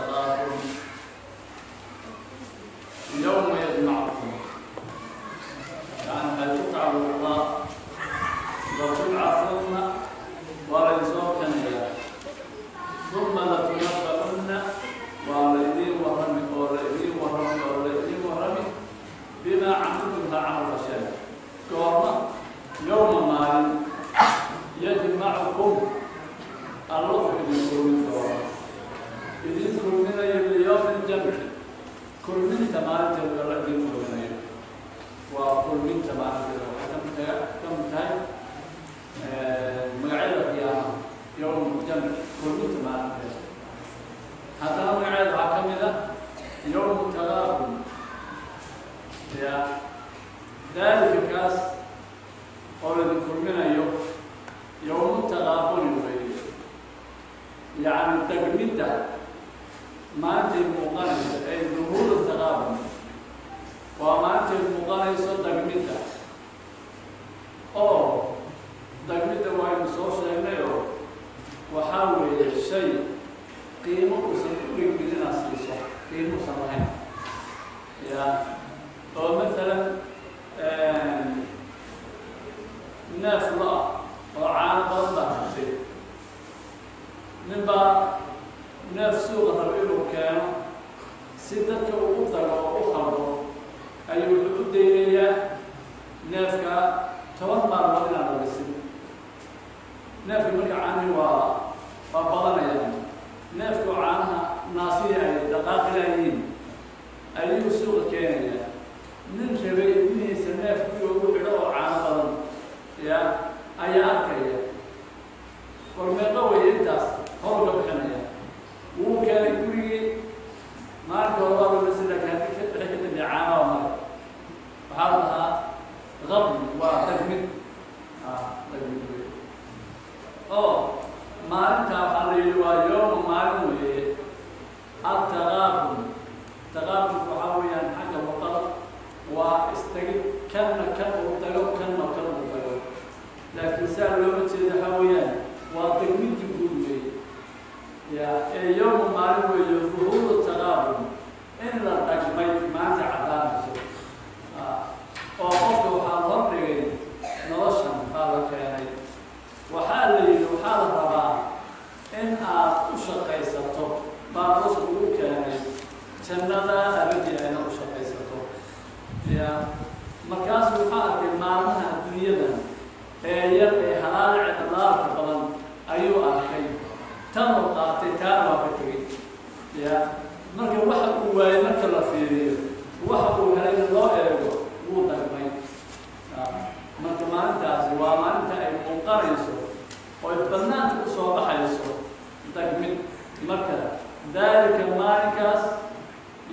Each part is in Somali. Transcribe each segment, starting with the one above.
Taqaabun yowma yajmacukum, yani waxay ku tacalluqdaa latubcathunna, waa laydinsoo bixinayaa, uma latunabba'unna, waa laydiin warrami oo laydiin warrami oo laydiin warrami, bimaa camiltum, kaa camal fasheen. Goorma? Yowma, maalin, yajmacukum, Allahu idin kulmin doono, idin kulminayo, liyowmi ljamci, kulminta maalinteedu Alla idin kulminayo. Waa kulminta maalinteeda. Waxay ka mid tahay magacyada qiyaamaha yowm ljamci, kulminta maalinteeda. Haddana magaceeda waxaa ka mid ah yowmu taqaabun. Ya daalika, kaas oo laydin kulminayo, yowmu taqaabuni weeye, yacni degmidda maalintay muuqanayso, ay duhuuru taqaabun, waa maalintay muuqanayso dagmidda. Oo dagmidda waaynu soo sheegnayoo waxaa weeye shay qiimo uusan u dhigmin inaad siiso, qiimo usan lahayn ya. Oo masalan neef lo-ah oo caano badan baa heshay, nin baa neef suuqa raba inuu keeno, si dadka uu u dago oo u khaldo ayuu wuxuu u daynayaa neefka 10 maalmood inaan la lisin. Neefki marka caanihi waa badanayaan. Neefka oo caanaha naasihii ay dhaqaaqi laayihiin ayuu suuqa keenayaa. Nin rabay ilmihiisa neef guriga ugu xidho oo caano badan ya ayaa arkaya. War, meeqa weeye intaas? Horu ka bixinaya. Wuu keenay gurigii. Maalinka hore waa loo lisay, laakiin haddii ka wixii ka dambeeya caanaha male. Waxaa la dhahaa qabni, waa dagmid, dagmid wey. Oo maalintaa waxaa la yidhi waa yooma, maalin weeye, altaqaabun. Taqaabunku waxaa weeyaan xagga luqada waa istagid, kanna kan uu tago, kanna kan uu tago, laakiin saa looma jeedo. Waxaa weeyaan waa degmidii guud weeye ya. Ee yowma, maalin weeye, duhuuru taqaabun, in la dhagmay maanta caddaanayso. Oo qofka waxaa la hordhigay noloshan baa la keenay. Waxaa la yidhi waxaa la rabaa in aad u shaqaysato baa nolosha ugu keenay, jannada abadi ayna u shaqaysato ya. Markaasu waxaa arkay maalmaha adduunyadan ee yar ee halaalica dhalaalka badan ayuu arkay. Tanuu qaatay, taana waa ka tegey ya. Marka waxa uu waayey marka la fiiriyo, waxa uu helay in loo eego, wuu dagmay. Marka maalintaasi waa maalinta ay muuqanayso oo ay banaanka usoo baxayso dagmid. Marka daalika, maalinkaas,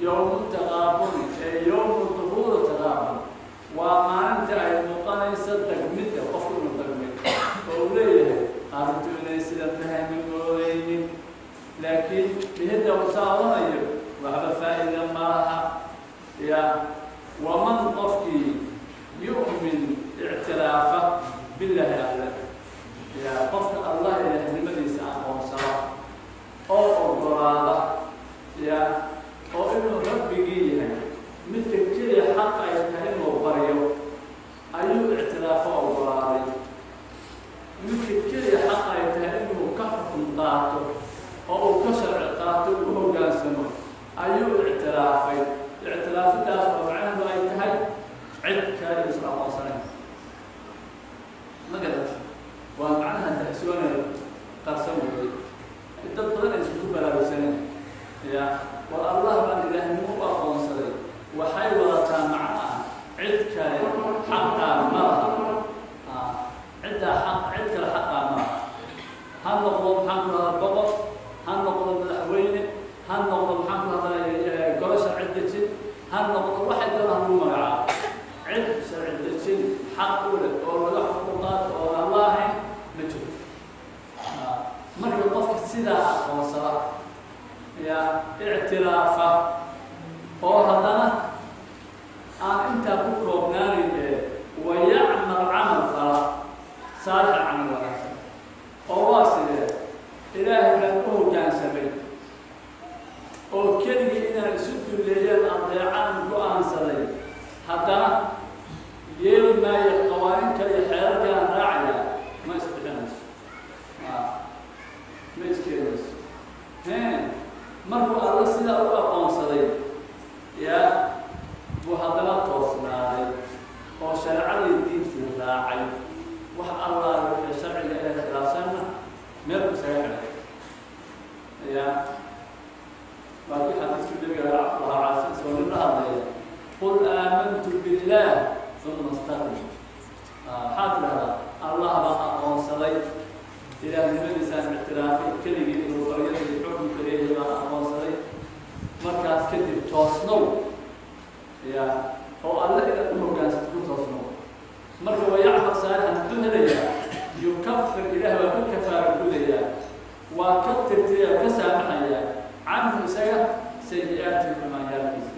yowmu taqaabuni ee yowmu duhuuru taqaabun, waa maalinta ay muuqanayso dagmidda, qofku inuu dagmay oo uu leeyahay arrintu inay sida tahay ma moodaynin, laakiin dhihidda uu saa odhanayo waxba faa'iida malaha ya. Waman, qofkii, yu'min, ictiraafa, billaahi, Alle ya, qofka Allah ilaahnimadiisa aqoonsada oo ogolaada ya, oo inuu Rabbigii yahay, midka keliya xaq ay tahay inuu baryo ayuu ictiraafo ogolaaday, midka keliya xaq ay tahay inuu ka xukun qaato oo uu ka sharci qaato, u hoggaansamo ayuu ictiraafay. Ictiraafidaas oo macnaheedu ay tahay cid kale inuusan aqoonsanayn. Ma garat? Waa macnaha dahsoonaya, qarsan weeye, dad badan ay isku baraarugsaneen ya. War, Allah baan ilaahnimo u aqoonsaday waxay wadataa macno ah cid kale xaqaa ma laha. Ciddaa xaq, cid kale xaqaa ma laha. Ha noqdo, maxaan ku rahdaa, boqor ha noqdo, madaxweyne ha noqdo, maxaan ku rahdaa, golo sharci dejin ha noqdo, waxay doonaan lagu magacaabo, cid sharci dejin xaq u leh oo laga xuquuq qaato oo aan la ahayn ma jirto. Marka qofka sidaa aqoonsada ya, ictiraafa, oo haddana aan intaa ku koobnaanayn ee wayacmal, camal fala, saalixa, camal wanaagsan. Oo waa sidee? Ilaahay baan u hoggaansamay. Oo keligii inaan isu dulleeyaan adeecaan go-aansaday, haddana yeeli maayo qawaaniin kale iyo xeerarkaan raacaya, ma isbixinayso, ma iskeenayso. Markuu Alla sidaa u aqoonsaday yaa buu haddana toosnaaday oo shareecadii diintii raacay. Wax Allaala wixii sharciga ee khilaafsanna meel buu isaga xidhay. Ya, waa kii xadiiskii Nabiga lahaa, soo nin la hadlaya: "Qul aamantu billaah uma istaqim." Maxaa tidhahdaa? Allah baan aqoonsaday, ilaahnimadiisaan ictiraafay, keligii inuu baryada iyo xukunka leeyahay baan aqoonsaday. Markaas kadib toosnow, ya, oo Alle inaad u hogaansato ku toosnow. Marka wayacmal saalixan, muxuu helayaa? Yukafir, Ilaah waa ka kafaara gudayaa, waa ka tirtiraya, ka saamaxayaa, canhu isaga sayi-aatihi, xumaanyaalkiisa.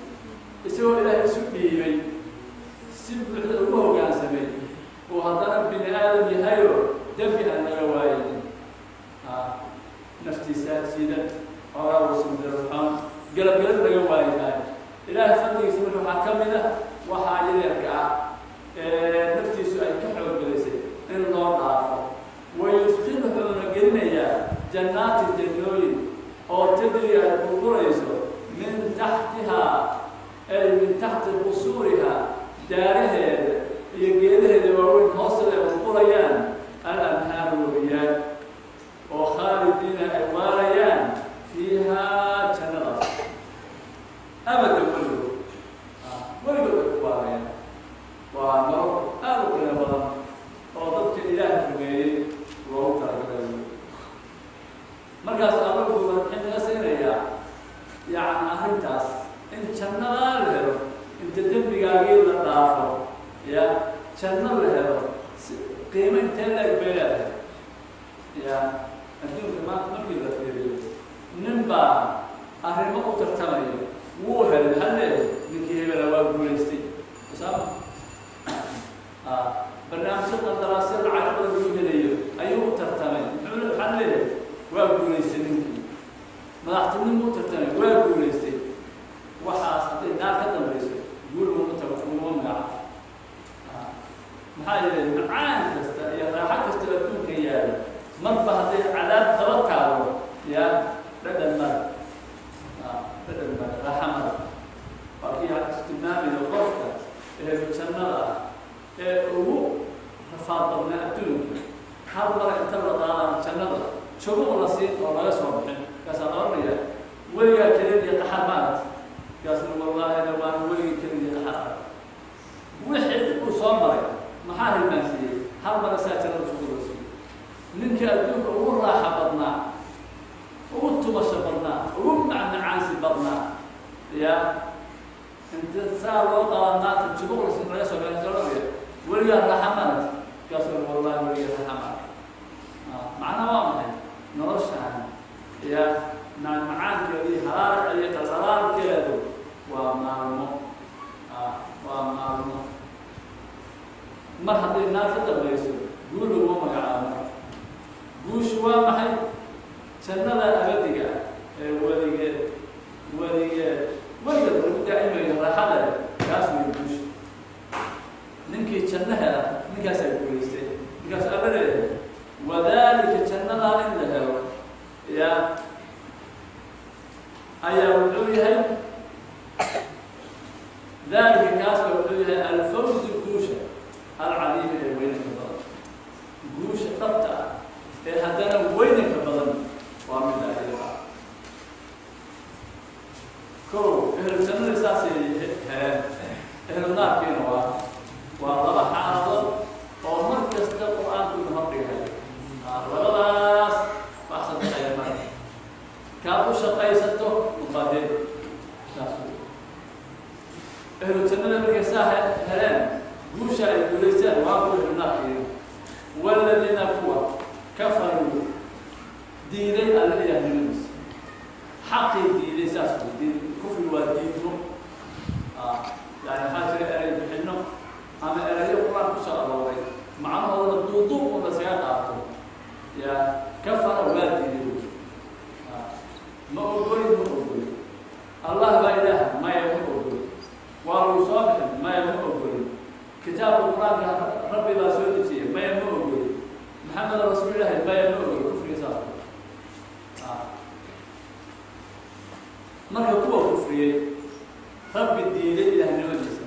Isagoo Ilaahay isu dhiibay, si buuxda ugu hogaansamay, uu haddana bini aadam yahayo dembi aan laga waayinin, naftiisa jiidan, xoogaa uusan galab galab laga waayi maayo. Ilaahay fadligiisa marka waxaa ka mid ah waxaa yaryarka ah ee naftiisu ay ka xoog gelisay in loo dhaafo. Wayudkhil, wuxuuna gelinayaa, jannaati, jannooyin oo tajri, ay qulqulayso, min taxtihaa, ay min taxti qusuurihaa, daaraheeda iyo geedaheeda waaweyn hoosteeda ay qulqulayaan, alanhaaru, wabiyaan, oo khaalidiina, ay waarayaan, fiihaa, jannadaas, abada, weligood weligood ay ku waarayaan. Waa nolol aada u qiimo badan oo dadka Ilaah rumeeyey loogu talagalay. Markaas Alla wuxuu warbixin naga siinayaa, yacni, arrintaas in jannadaa la helo, inta dembigaagii la dhaafo, ya, janno la helo, si qiimo intee la-eg bay leedahay. Ya, adduunka maanta markii la fiiriyo, nin baa arrimo u tartamaya, wuu helay, maxaa leeyahay? Ninkii hebela waa guulaystay. Usaama barnaamijyo qandaraasyo lacago badan lagu helayo ayuu u tartamay. Muxuu maxaa leeyahay? Waa guulaystay. Ninkii madaxtinimo u tartamay waa guulaystay. Waxaas hadday naar ka dambayso, guul laguma tago, laguma magaco. Maxaa yeelay, macaan kasta iyo raaxo kasta oo adduunka yaala, marba hadday cadaab daba taalo, ya, dhadhan male, dhadhan male, raaxo male. Waa kii tilmaamayo qofka ehlu jannada ah ee ugu rafaad badnaa adduunka, hal mara inta la qaadaan jannada jubuq la siin oo laga soo bixin. Markaasaa la oranaya: "Weligaa keliya qaxar maaragt?" Markaasna: "Wallaahina waan weligii keligii qaxar arag." Wixii dib uu soo maray maxaa hilmaansiiyey? Hal mara saa jannada jubuq la siiyo. Ninkii adduunka ugu raaxa badnaa, ugu tumasho badnaa, ugu macmacaansi badnaa, ya, inta saa loo qaada naarta jubuq la siin, laga soo bixin, oranaya: "Weligaa raaxa maaragt?" Markaasuu: "Wallahi weligii raaxa maarag." Macnaha waa maxay? Noloshaan, ya, macmacaankeedu iyo halaalaca iyo qalqalaalkeedu waa maalmo, waa maalmo. Mar hadday naar ka dambayso, guul laguma magacaabo. Guushu waa maxay? Jannada abadiga ah ee weligeed weligeed weligeed lagu daa'imayo raaxada leh, kaas way guusha. Ninkii janno hela, ninkaasaa guulaystay. Ninkaas Alla leeyahay: wadaalika, jannadaa in la helo, ya, ayaa wuxuu yahay, daalika, kaas ba wuxuu yahay, alfawzu, guusha, alcadiimi, ee weynanka badan. Guusha dhabta ah ee haddana weynanka badan waa midda ayada ah. Ko ehlu jannadii saasay heleen, ehlu naarkiina waa laba xaaladood oo mar kasta Qur-aanku inu hordhigay. Labadaas wax saddexeeya marka kaad u shaqaysato muqadin saas. Ehlu jannada markay saa heleen guusha ay guulaysteen, waa kuwa ehlu naarkiina: waladiina, kuwa, kafaruu, diiday Alla ilaahnimadiisa, xaqii diiday. Saas wey diid. Kufri waa diidmo. Yani waxaa jira erey bixino ama erayo Qur-aan kusoo arooray, macnahoodana duuduub un lasaga qaato. Ya, kafara waa diiday wey. Ma ogolin, ma ogolin. Kuwa kufriyey, Rabbi diiday Ilaahnimadiisa,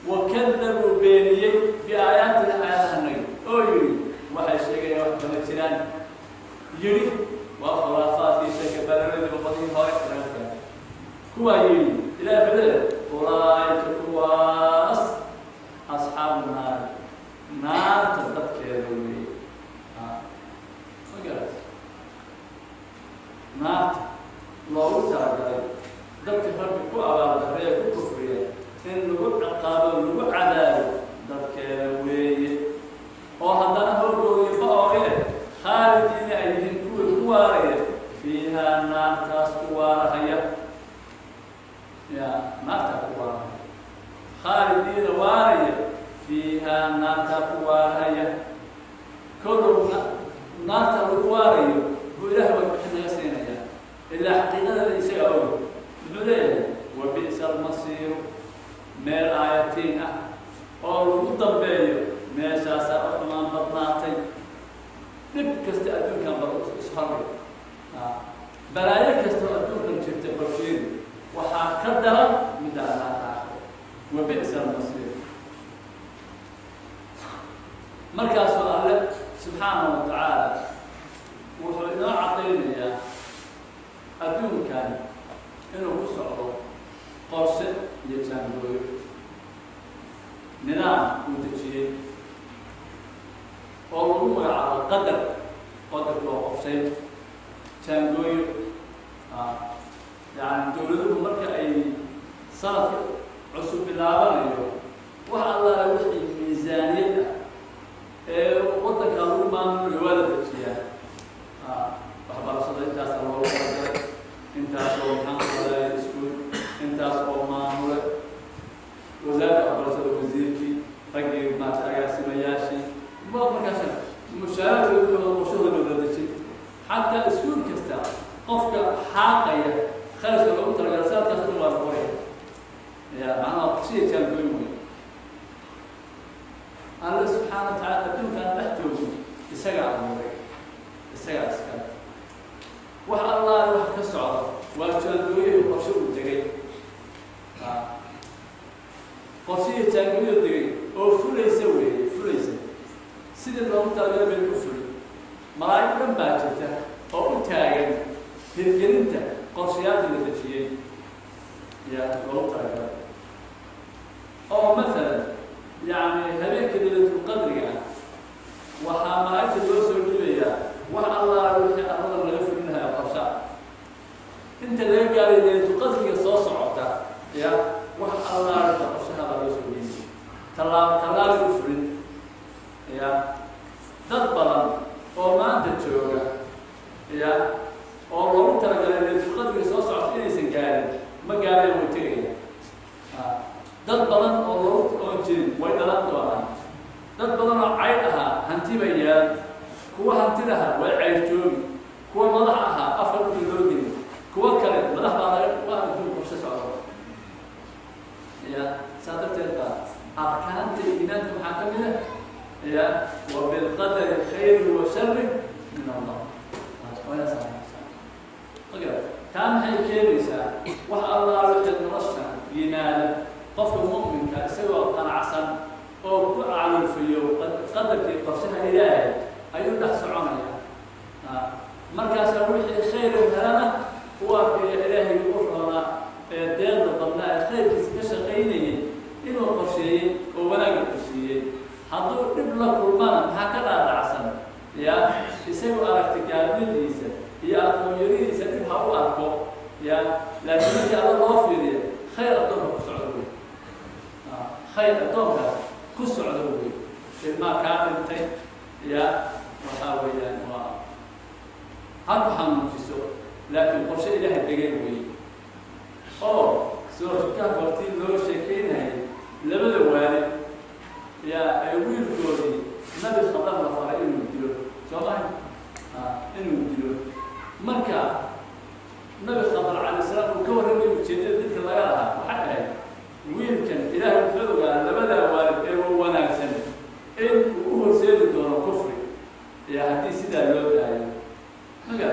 wakadabuu beeniyey, biaayaatina aayadahanaga, oo yidhi waxay sheegayaan wax kama jiraan, yidhi waa khuraafaadkii sheeka balaradii boqolihii hore laga keenay, kuwaa yidhi, Ilaah bale, ulaa'ika kuwaas asxaabu naari, naarta dadkeeda weeye. Ma garat? Naarta loogu talagalay dadka Rabbi ku abaaldarree, ku kufriya, in lagu ciqaabo, lagu cadaabo dadkeeda weeye, oo haddana howgoodii ba-ooge, khaalidiina ay yihiin kuwii ku waaraya, fiihaa naartaas ku waarahaya, ya naartaa ku waarahaya, khaalidiina waaraya, fiihaa naartaa ku waarahaya. Kolowna naarta lagu waarayo buu Ilaah warbixin naga siinayaa, ilaa xaqiiqadeeda isagaa og. Muxuu leeyahay? Wa bi'sa almasiiru, meel aayatiin ah oo lagu dambeeyo meeshaasaa u xumaan badnaatay. Dhib kasta adduunkan bal ishorgay, balaayo kasta oo adduunkan jirta balfiiri, waxaa ka daran middaa naarta aakhiro. Wa bi'sa almasiir. Markaasuu Alle subxaanahu wa tacaala wuxuu inoo caddaynayaa adduunkan inuu ku socdo qorshe iyo jaangooyo, nidaam uu dejiyey oo lagu magacaabo qadar. Qadarku waa qorsheyn, jaangooyo. Yani dowladuhu marka ay sanadka cusub bilaabanayo, wax allaala wixii miisaaniyad ah ee waddanka lagu maamulayo waa la dejiyaa. Waxbarashada intaasa loogu talagalay, intaas oo maxaan ku raday iskuul, intaas oo maamule, wasaaradda waxbarashada, wasiirkii, raggii maarata agaasimayaashii, ma markaas mushaaraadkooda, qorshahooda la dejin. Xataa iskuul kasta qofka xaaqaya kharashka loogu talagalay sanadkaas dhan waa la qoraya. Ya macnaha qorshihi jaangooyin wey. Alle subxaana wa tacaala adduunkaan dhex joogno isagaa abuuray, isagaa iskale. Wax allaale wax ka socda waa jaangooyo, qorshe uu degay, qorshihii jaangooyo degay oo fulaysa weeye, fulaysa sidii loogu talagalay bay u fuli. Malaa'ig dhan baa jirta oo u taagan hirgelinta qorshayaadii la dejiyey ya loogu talagalay. Oo masalan, yacni, habeenka Laylatulqadriga ah waxaa malaa'igta loo soo dhiibayaa wax allaala wixii arlada laga fulinahayo qorsha inta laga gaaray Laylatulqadriga soo socota. Ya wax allaala qorshaha baa loo soo dhiibay, tallaabo tallaabay u fulin. Ya dad badan oo maanta jooga, ya oo loogu talagalay Laylatulqadriga soo socota inaysan gaarin, ma gaareen, way tegaya. Dad badan oo loogu oon jirin way dhalan doonaan. Dad badan oo cayd ahaa hanti bay yeelan, kuwa hantidaha way cayrtoobi, kuwa madax ahaa afka dhulka loo gelin, kuwo kale madax baa laga waa adduun qorshe socdo. Ya saa darteed baa arkaanta iimaanka maxaa ka mid ah? Ya wa bilqadari khayri wa shari min Allah. Oga taa maxay keenaysaa? Wax allaa wixii nolosha yimaada, qofka mu'minka isagoo qanacsan oo ku calulfiyo qadarkii qorshaha Ilaahay ayuu dhex soconaya. Markaasaa wixii khayr helana u arkaya Ilaahay u roonaa ee deeqda badnaa ee khayrkiisa ka shaqaynayay inuu qorsheeyey oo wanaagga ku siiyey. Hadduu dhib la kulmana, maxaa ka dhaadhacsan? Ya isagoo aragti gaabnadiisa iyo aqoon-yaridiisa dhib ha u arko, ya laakiin markii Alla loo fiiriya, khayr addoonka ku socdo wey, khayr addoonkaas ku socdo wey. Ilmaa kaa dhintay, ya waxaa weeyaan waa ha ku xanuujiso, laakiin qorshe Ilaahay degay wey. Oo Suuratu Kahf hortii loo sheekeynayay, labada waalid yaa ay wiilkoodii Nabi Khadar la faray inuu dilo, soo maha? Inuu dilo. Marka Nabi Khadar calayh salaam uu ka warramay ujeedada dilka laga lahaa, waxay ahayd wiilkan Ilaahay wuxuu ogaa labadaa waalid ee wanaagsan in uu u horseedi doono kufri ya haddii sidaa loo daayo. Maga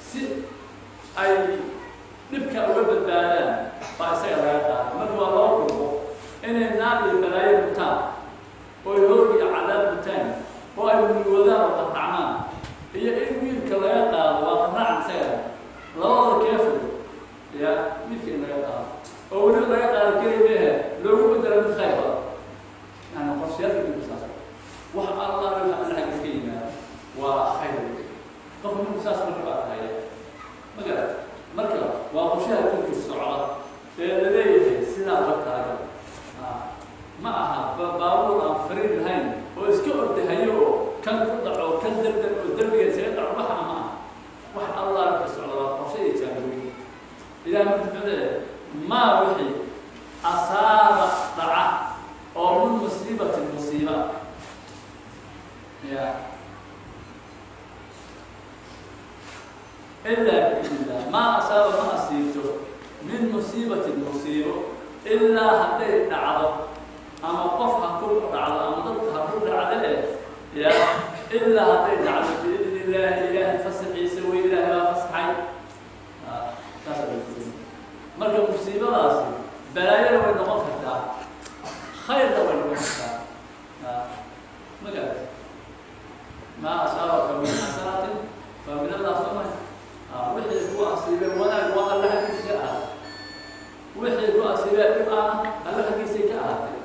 si ay dhibka uga badbaadaan. Midka in laga qaado oo weliba laga qaado keliya mehe, loogu bedelo mid khayr badan. Yani qorshayaalka dinku saas, wax Allah waxa alla xaggiis ka yimaado waa khayr wey. Qofka marku saas marka baa tahaya, ma garat? Marka waa qorshaha adduunka socda ee la leeyahay sidaa loo talagal. Ma aha baabuur aan fariin lahayn oo iska ordahayo oo kan ku dhaco, kan dardar oo derbiga isaga dhaco. Waxa ma aha. Wax Allah ka socda waa qorshe iyo jaangooyin. Ilaah marka muxuu leeyahay? Maa wixii asaaba dhaca oo min musiibatin musiiba ya ilaa biidnillah. Maa asaaba, ma asiibto, min musiibatin musiibo, ilaa hadday dhacdo, ama qof ha ku dhacdo ama dadka ha ku dhacdo eh, ya, ilaa hadday dhacdo, biidni illaahi, ilaahay fasaxiisa wey. Ilaahay baa fasaxay. Saasa. Marka musiibadaasi balaayana way noqon kartaa, khayrna way noqon kartaa. Ma garat? Maa asaabaka min xasanatin fa min Allah, soo maha? Wixii ku asiibay wanaag waa Alla xaggiisa ka ahaatay, wixii ku asiibay dhib ahna Alla xaggiisay ka ahaatay.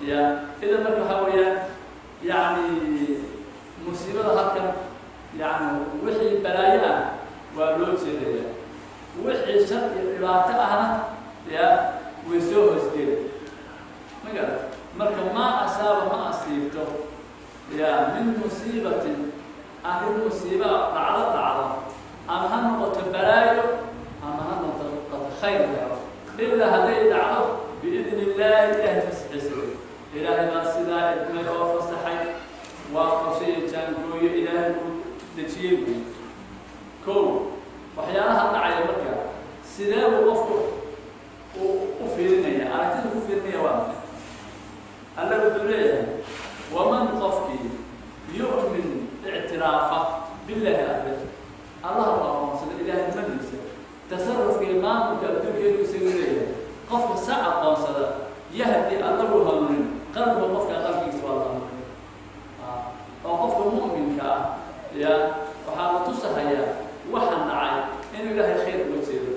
Ya, idan marka waxaa weeyaan, yani musiibada halkan, yani wixii balaayo ah waa loo jeedaya, wixii shar iyo dhibaato ahna ya way soo hoosgeeda. Ma garat? Marka maa asaaba, ma asiibto, ya, min musiibatin, arrin musiiba dhacdo dhacdo, ama ha noqoto balaayo ama ha noqoto khayr helo, ilaa hadday dhacdo, biidni illaahi, ilaahay fasaxiisa wey. Ilaahay baa sidaa idmay oo fasaxay. Waa qorshe iyo jaangooyo Ilaahay uu dejiyey wey. Ko waxyaalaha dhacaya marka sidee buu qofku uu u fiirinaya? Aragtida ku fiirinaya waa maxay? Alla wuxuu leeyahay: waman, qofkii, yu'min, ictiraafa, billaahi, alle, Allah u aqoonsada ilaahnimadiisa, tasarufka iyo maamulka adduunkeedu isagu leeyahay, qofka sa aqoonsada, yahdi, Allahu hanuunin, qalbiga qofka, qalbigiisa waa la hanuunin. Oo qofka mu'minka ah ya waxaa la tusahayaa waxaan dhacay inuu Ilaahay khayr uga jeedo,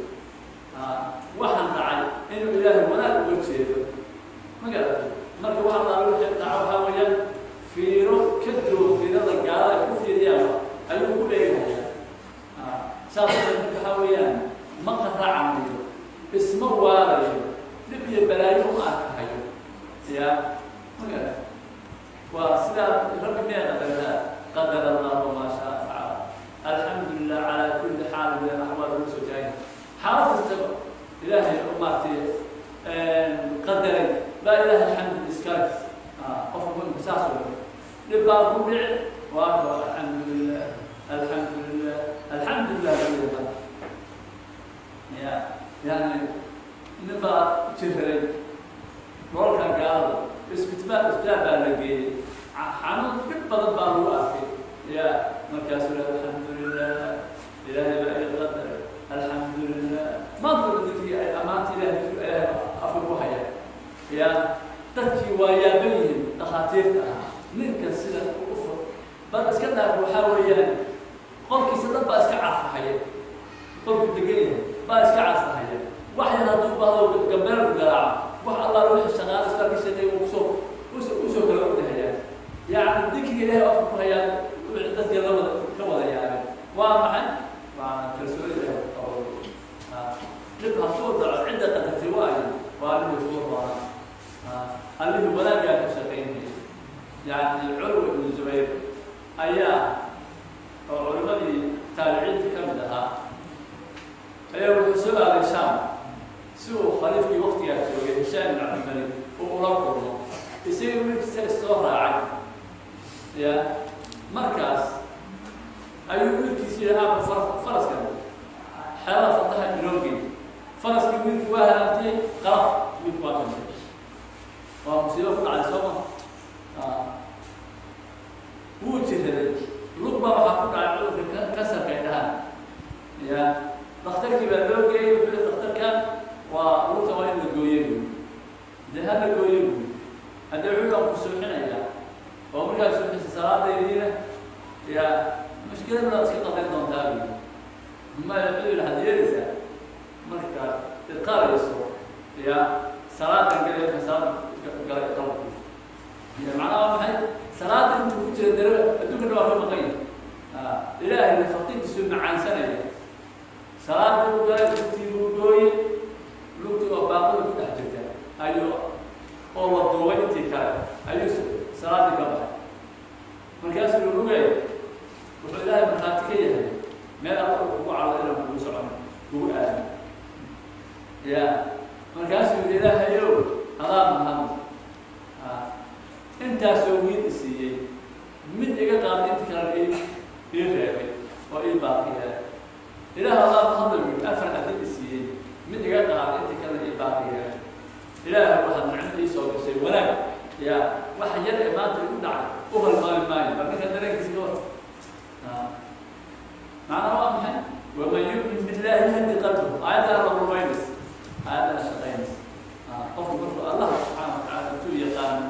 waxaan dhacay inuu Ilaahay wanaag uga jeedo. Ma garatay? Marka waxa laala wixii dhaca waxaa weeyaan fiiro ka duwan fiirada gaalada ay ku fiiriyaan ayuu ku dheegahayaa. Saas darteed marka waxaa weeyaan ma qaracmayo, isma waalayo, dhib iyo balaayo uma arkahayo. Ya, ma garatay? Waa sidaa. Rabbi miyaa qadartaa? Qadar Allahu maa shaa facal, alxamdu lilah calaa kulli xaal min alaxwaal. Ugu soo taagay xaalad kastaba Ilaahay u maartay qadaray baa Ilaahay xamdi iskale. Qofka muminka saas oo dhib baa ku dhici, waa ko alxamdu lilah, alxamdu lilah, alxamdu lilah buu. Ya, yani nin baa jiraray dhoolka gaalada, isbitaal isbitaal baa la geeyey, xanuun dhib badan baa lagu arkay. Ya, markaasuu la alxamdu lilah, Ilaahay baa ii qadaray, alxamdu lilah. Maanta dadkii ay ammaanta Ilahay afka ku haya, ya, dadkii waa yaaban yihiin dhakhaatiirta ah. Ninkan sida u fur bal iska dhaaf, waxaa weeyaan qolkiisa dad baa iska carfahaya, qolku degan yahay baa iska carfahaya. Wax yar hadduu bahdo, gambeelku garaaco, wax Allaala wixii shaqaale isbitaal ka shaqeey uu kusoo usoo kala ordahaya. Yacni dikriga Ilahay afka ku hayaa dadka la wada ka wada yaabeen. Waa maxay? Waa kalsooni Ilahay ku qabo. Dhib hadduu dhaco, cidda qadartay waayo, waa Allihii kuu roona, Allihii wanaaggaa ka shaqaynaya. Yacni Curwa ibnu Zubayr ayaa, oo culimadii taabiciinta ka mid ahaa, ayaa wuxuu soo aaday Shaam si uu khaliifkii waktigaa joogay, Hishaam ibn Cabdilmalik, uu ula kulmo. Isaga wiilkiisa is soo raacay. Ya, markaas ayuu wiilkiisa yihi: "Aaba, faraskan xeelada fardaha inoo gey." Faraskii wiilkii waa halaantiyey, qalaf, wiilku waa dhintay. Waa musiibo ku dhacday, soo ma? Wuu jiraday, lug baa waxaa ku dhacay cudurka kansarka ay dhahaan. Ya, dhakhtarkii baa loo geeyey. Wuxuu yihi dhakhtarkan: "Waa lugta, waa in la gooye." Buy dee ha la gooye buy. Haddee wuxuu aan ku suuxinayaa oo markaad suuxisa salaadaydiina, ya, mushkilad baad iska qadayn doontaa buy. Maya, wuxuu yihi: "Waxaad yeelaysaa Markaad iqalayso ya salaadan galay, marka salaada galay qalabku ya macnaha waa maxay? Salaada intuu ku jira dare adduunka dhan waa ka maqan yahay, Ilaahay nafaqidiisu macaansanaya. Salaada uu galay, lugtii buu gooye, lugtii oo baaqida ku dhex jirta ayuu oo la duubay intii kale ayuu salaadii ka baxay. Markaasuu lugay, wuxuu Ilaahay markhaati ka yahay meel Alla uu kugu calo inaan kugu socon kugu aado ya. Markaasuu yihi, "Ilaahayow, adaa mahad, intaasoo wiil i siiyey, mid iga qaaday, inta kalena ii reebay oo ii baaqi yeelay. Ilaah, adaa mahadla," buu yihi, "afar adin i siiyey, mid iga qaaday, inta kalena ii baaqi yeelay. Ilaahay, waxaad nicmo ii soo gashay wanaag ya waxa yar ee maanta igu dhacay u halmaami maayo." Bal ninka dareenkiisa ka war. Macnaha waa maxay? "Waman yu'min billahi yahdi qalbahu." Aayaddaana la rumaynaysa, aayaddana shaqaynaysa. Qofku markuu Allah subxaana watacaala intuu yaqaano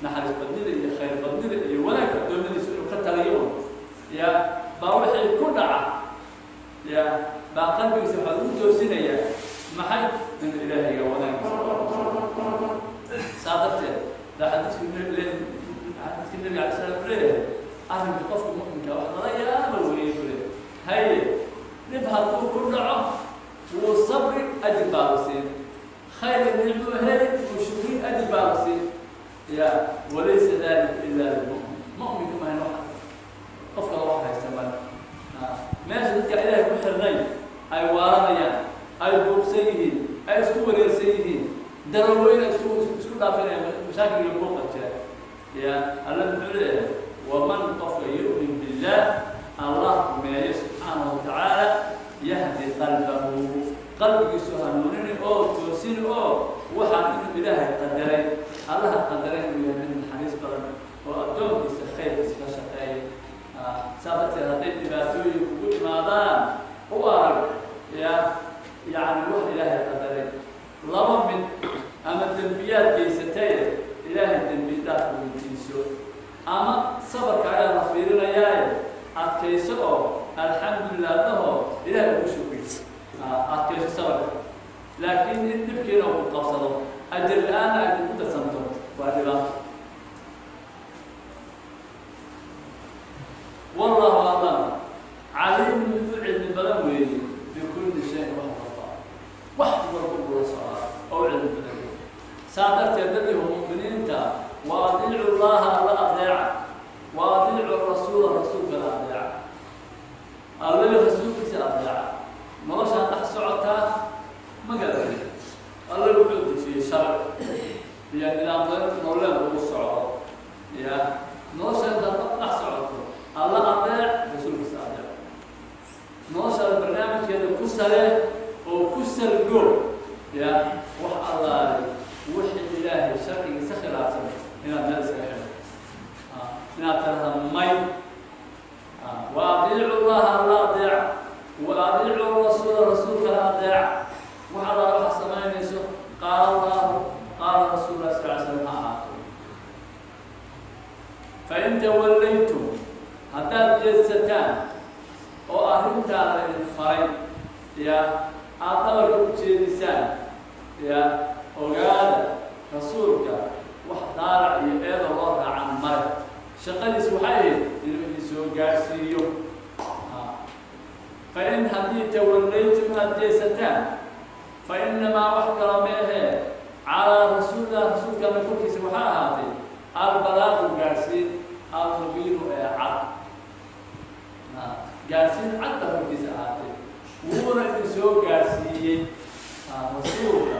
naxariis badnida iyo khayr badnida iyo wanaagga addoommadiisa inuu ka taliyo ya baa wixii ku dhaca ya baa qalbigiisa waxaa lagu toosinayaa maxay? Inuu Ilaahayga wanaaggiisa. Saa darteed baa xadiiskii Nabiga alay slam u leeyahay, arrinka qofka mu'minka wax lala yaaba weeye buu leeyahay. Haye, dhib hadduu ku dhaco wuu sabri, ajir baa la siin. Khayr nicmuu heli, wuu shukrin, ajir baa la siin. Ya walaysa dalika ila lilmu'min. Mu'minka mahayn wax qof kale wax haysta male. Meesha dadka Ilaahay ku xirnay ay waaranayaan, ay buuqsan yihiin, ay isku wareersan yihiin, daroweyna isku dhaafinayaan, mashaakil iyo buuqa jira ya Alla muxuu leeyahay? Waman qofka yu'min billah, Allah rumeeyo subxaanahu watacaala, yahdi qalbahu, qalbigiisu hanuunini oo toosini, oo waxaan inuu Ilaahay qadaray, Allaha qadaray inuu yahay mid naxariis badan oo addoonkiisa khayrkiisa ka shaqeeya. Saa darteed hadday dhibaatooyin kugu imaadaan, u arag ya yacni wax Ilaahay qadaray. Laba mid: ama dembiyaad geysataye Ilaahay dembi dhaaf weydiiso, ama sabarka ayaa la fiirinayaaye adkayso oo alxamdulilah dhaho, Ilaahay ugu shukriy, adkayso sabarka. Laakiin in dhibkiina uu qabsado, ajar la-aanna ay kugu darsanto, waa dhibaato. Wallahu aclam, caliimun mid u cilmi badan weeye bikulli shayin, wax walba, wax walba uu la socdaa oo u cilmi badan weeye. Saa darteed dadihu mu'miniinta, wa adiicu llaha, Alla adeeca, wa adiicu rasuula, rasuulkana adeeca, Alla rasuulkiisa adeeca. Noloshaan dhex socotaa ma garatay? Alla wuxuu dejiyey sharci iyo nidaam nololeed ugu socdo. Ya nolosha intaad dhex socoto, Alla adeec, rasuulkiisa adeec. Noloshaada barnaamijkeeda ku sale oo ku salgo ya wax allaale wixii Ilaahay sharcigiisa khilaafsan inaad meel iskaga xidho, inaad tirahda may. Wa adiicu llaha, Alla adeeca, wa adiicu rasuula, rasuulkana adeeca. Wax allaale waxa samaynayso, qaala Allahu, qaala rasuul lah sal ly slam ha ahaato. Fain tawallaytum, haddaad jeedsataan oo arrintaa la idin faray ya aada dhabarka u jeedisaan, ya ogaada rasuulka wax daalac iyo eedo loo raacan male. Shaqadiis waxay ahayd inuu idin soo gaadhsiiyo. Fain haddii tawallaytum, aada jeesataan, fa innamaa, wax kala ma ahee, calaa rasuulillah, rasuulkana korkiisa waxaa ahaatay albalaaqu, gaadhsiin, almubiinu ee cad, gaadhsiin cad baa korkiisa ahaatay. Wuuna idin soo gaadhsiiyey rasuulka